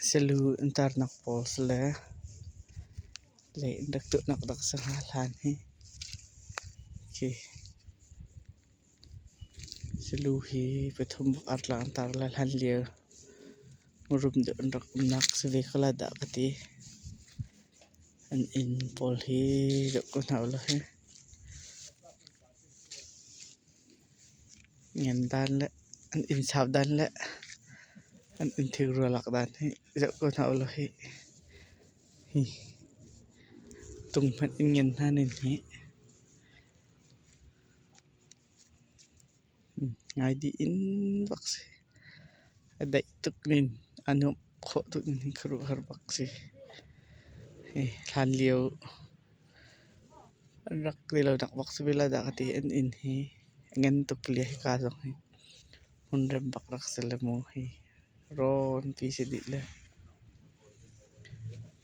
Salu an tarnak pawl si le lei an rak tuahnak dak si hnga hlan hi. Khi salu hi pathum artlang an tar lai hlan lio rum deuh an rak umnak si ve ko lai dah ka ti. An inn pawl hi zoh ko hna ulaw hi. Ngan dan le an inn sau dan le an inn thilrua lak dan hi zoh ko hna ulaw hi. Hi tung hmanh in ngan hna ning hi. Ngai dih in bak si. A daih tuk ning a nuamh khawh tuk ning hi khuaruahhar bak si. Hi hlan lio an rak ti lo nak bak si ve lai dah ka ti. An inn hi a ngan tuk le hika zong hi hmunrem bak rak si le mu hi rawn ti si dih le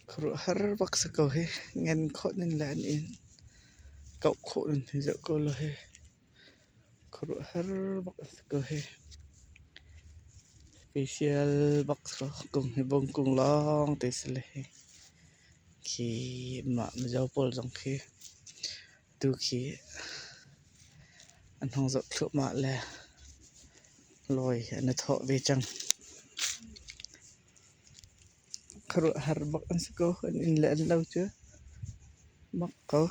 khuaruahhar bak si ko hi. Ngan khawh ning le an inn kauh khawh ning hi zoh ko law hi. Khuaruahhar bak a si ko hi. Special bak si kung hi bungkung lawng te si le hi. Khi mah Mizo pawl zong khi tu khi an hung zoh thluahmah le lawi an i thawh ve cang. Khuaruahhar bak an si ko. An inn le an lo cu mak ko.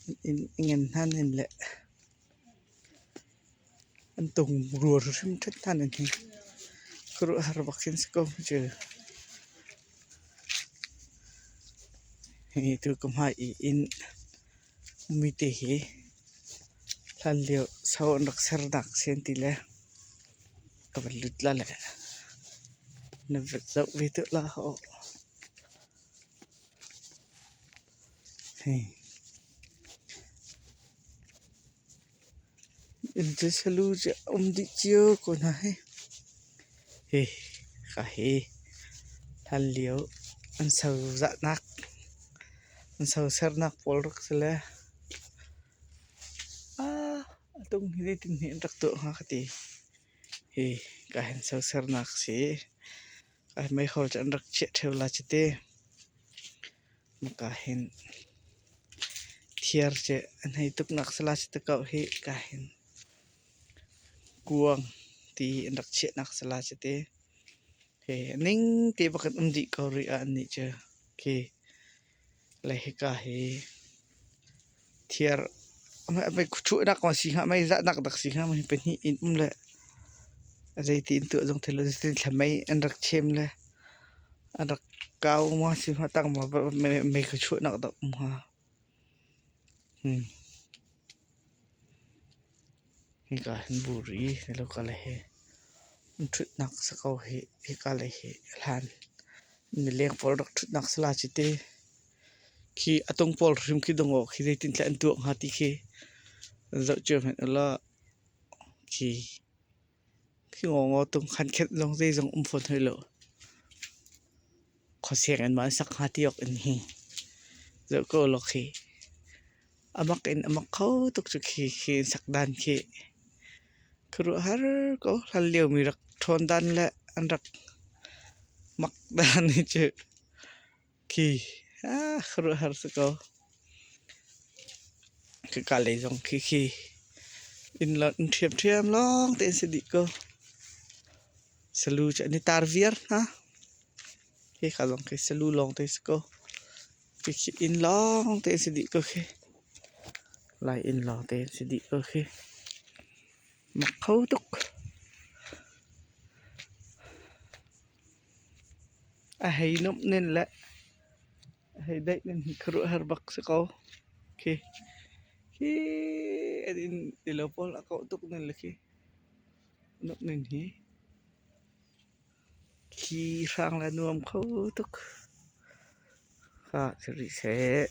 An inn ngan hna nin le an tung rua hrim ṭhat hna nin hi khuaruahhar bak hin si ko cu. Hi tu ka hmai i inn ummi te hi hlanlio sau an rak sernak si an ti le ka van lut la le na va zoh ve tuah la hawh. Hei. Inn cu salu cu a um dih cio ko hna hi. Hi ka hi hlanlio an sozahnak an sosernak pawl rak si le a tung hi zeitin hme an rak tuah hnga ka ti. Hi ka hin sosernak si. Meihol cu an rak chiah ṭheo lai cu ti. Maka hin thiar cu an hei tuknak si lai cu ti ko hi ka hin kuang ti an rak chiahnak si lai cu ti. Hi ning te bak in um dih ko rih ah annih cu khi le hika hi thiar thuhnak ma si hnga mei zahnak dak si hnga mei pahnih in um le zeiti in tuah zong thei lo zeitin thla mei an rak chem le an rak kau ma si hnga tang ma mei kha chuahnak dak um hnga. Hika hin buri lo ka le hi ṭhutnak si ko hi hika lei hi hlan mileng pawl rak ṭhutnak si la ci te. Khi a tung pawl hrim khi dawh khi zeitintiah an tuah hnga ti khi zoh cio hmanh ulaw khi khi ngawngaw tung khan khenh zong zeizong um fawn hoi lo. Khuaseng in maw an sak hnga ti awk in hi zoh ko ulaw khi a mak in a mak kho tuk cu khi khi an sak dan khi khuaruahhar ko hlan liomi rak ṭhawn dan le an rak mak dan hi cu. Khi khuaruahhar si ko. Khika lei zong khi khi inn ṭhiamṭhiam lawng tein si dih ko. Salu cu an i tar viar hna. Hika zong khi salu lawng te si ko. Khi inn lawng te si dih ko khi. Lai inn lawng te si dih ko khi. Mak kho tuk. A hei nuamh ning le a hei daih ning hi khuaruahhar bak si ko. Khi khi an inn tilo pawl a kauh tuk ning le khi nuamh ning hi khi hrang le nuam kho tuk. Kha si rih seh.